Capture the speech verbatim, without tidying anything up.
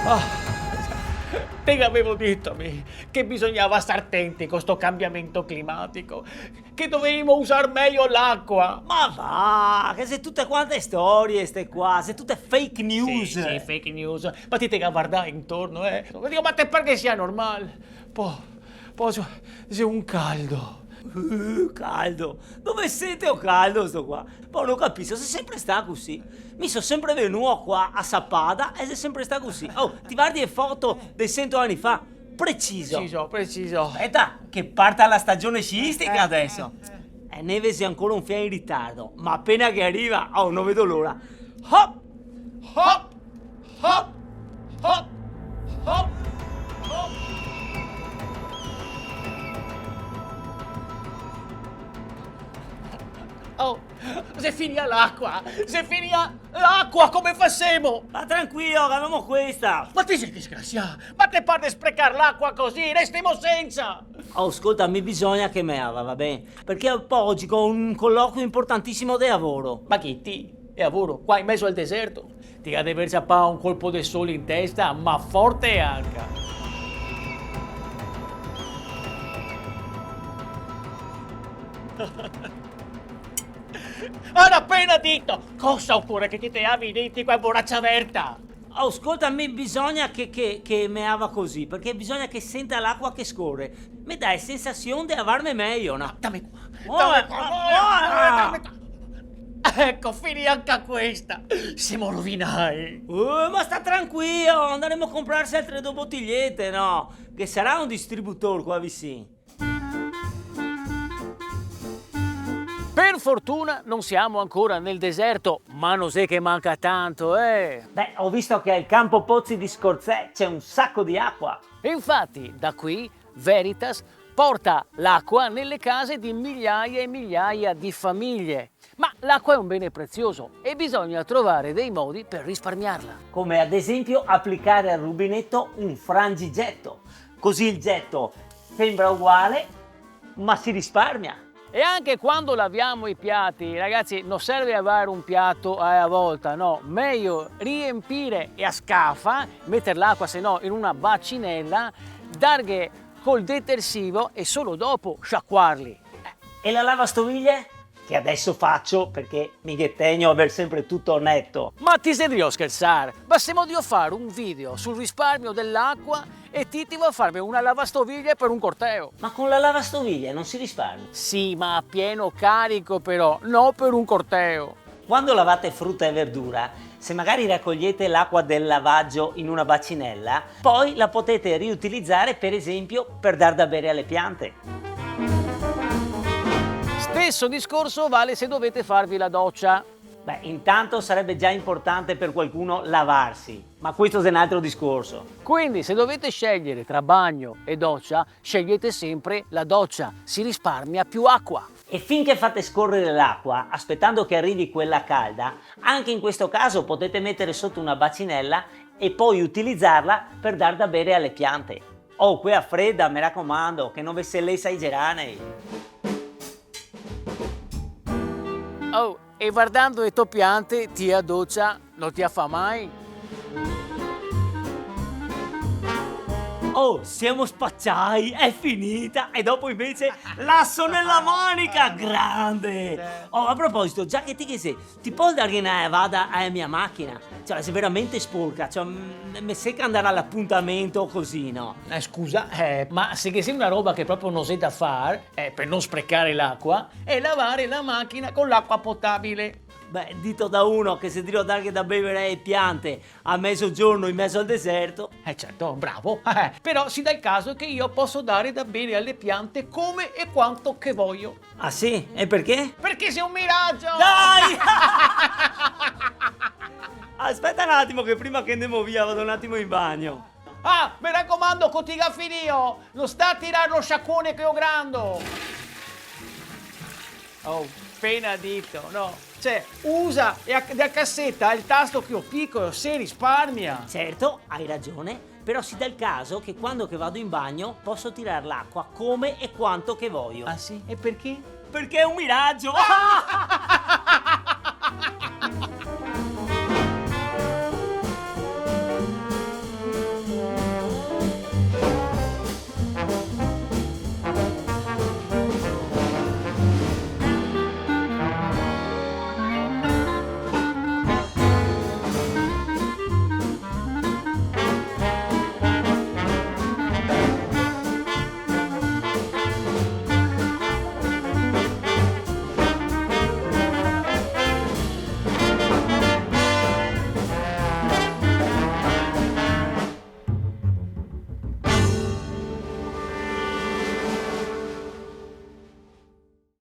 Ah, te gavevo dito mi che bisognava star tenti co sto cambiamento climatico, che dovevimo usar mejo l'acqua. Ma va, che xe tute quante storie ste qua, xe tute fake news. Sì, sì, fake news. Ma ti te ga vardà intorno, eh? Digo, ma te par che sia normal? Po, po, xe, xe un caldo. Uh, caldo? Dove senteo caldo sto qua? Po no capiso, xe sempre stà cusì. Mi so sempre vegnù qua a Sapada e xe sempre stà cusì. Oh, ti vardi le foto de sento ani fa? Preciso. Preciso, preciso. Speta, che parta la stagione sciistica deso. Eh, neve xe ancora un fià in ritardo, ma apena che riva, oh, no vedo l'ora. Hop! Hop! Hop! Hop! Hop! Hop! Oh, xe finìa l'acqua! Xe finìa l'acqua, come fasemo? Ma tranquilo, gavemo questa! Ma ti te si disgrasià? Ma te par de sprecar l'acqua cusì? Restemo sensa! Oh, scolta, mi bisogna che me lava, va ben? Parché po ogi go un coloquio importantisimo de lavoro. Ma chi, ti? E lavoro? Qua in mezo al deserto? Ti ga de ver ciapà un colpo de sol in testa, ma forte anca. Go apena dito! Cosa ocore che ti te lavi i denti co la boracia verta? Oh, scolta, mi bisogna che, che, che me lava cusì, parché bisogna che senta l'acqua che score. Me dà la sensasion de lavarme mejo, no? Dame qua, oh, dame qua, oh, oh, dame qua. Eco, finìa anca questa. Semo rovinai. Eh, ma sta tranquilo, andaremo a comprarse altre do botigliete, no? Ghe sarà un distributor qua visin. Per fortuna non siamo ancora nel deserto, ma no xe che manca tanto, eh! Beh, ho visto che al campo Pozzi di Scorzè c'è un sacco di acqua. E infatti, da qui, Veritas porta l'acqua nelle case di migliaia e migliaia di famiglie. Ma l'acqua è un bene prezioso e bisogna trovare dei modi per risparmiarla. Come ad esempio applicare al rubinetto un frangigetto. Così il getto sembra uguale, ma si risparmia. E anche quando laviamo i piatti, ragazzi, non serve lavare un piatto alla volta, no, meglio riempire la scafa, metter l'acqua, se no, in una bacinella, darghe col detersivo e solo dopo sciacquarli. E la lavastoviglie? Che adesso faccio perché mi ghe tegno a aver sempre tutto netto. Ma ti xe drio schersar? Ma semo drio far un video sul risparmio dell'acqua e ti ti vol farme una lavastoviglie per un corteo? Ma con la lavastoviglie non si risparmia? Sì, ma a pieno carico però, no per un corteo. Quando lavate frutta e verdura, se magari raccogliete l'acqua del lavaggio in una bacinella, poi la potete riutilizzare, per esempio, per dar da bere alle piante. Stesso discorso vale se dovete farvi la doccia. Beh, intanto sarebbe già importante per qualcuno lavarsi, ma questo è un altro discorso. Quindi, se dovete scegliere tra bagno e doccia, scegliete sempre la doccia, si risparmia più acqua. E finché fate scorrere l'acqua, aspettando che arrivi quella calda, anche in questo caso potete mettere sotto una bacinella e poi utilizzarla per dar da bere alle piante. Oh, quela freda, me racomando, che no ve se lesa i geranei. Oh, e vardando le to piante, ti la docia no ti la fa mai? Oh, siamo spaciai, è finita! E dopo invece lasso nella manica, grande! Oh, a proposito, già che ti che sei, ti pol darghe na lavada a la mia machina? Cioè, xe veramente sporca, cioè, m-, me seca andar a l'apuntamento cusì, no? Eh, scusa, eh, ma se ghe xe una roba che proprio no xe da far, eh, per non sprecare l'acqua, è lavare la macchina con l'acqua potabile. Beh, dito da uno che xe drio darghe da bevere a le piante a mezogiorno in mezo al deserto. Eh, certo, bravo. Eh, però si dà il caso che io posso dare da bere alle piante come e quanto che voglio. Ah, sì? E perché? Perché sei un miraggio! Dai! Aspetta un attimo che prima che andemo via vado un attimo in bagno. Ah, me racomando, co ti ga finìo, no sta a tirar lo sciacuone che lo grando! Oh, pena dito, no? Cioè, usa e a, dea caseta el tasto che lo picola, se risparmia! Certo, hai ragione, però si dà il caso che quando che vado in bagno posso tirar l'acqua come e quanto che voglio. Ah, sì? E perché? Perché è un miraggio!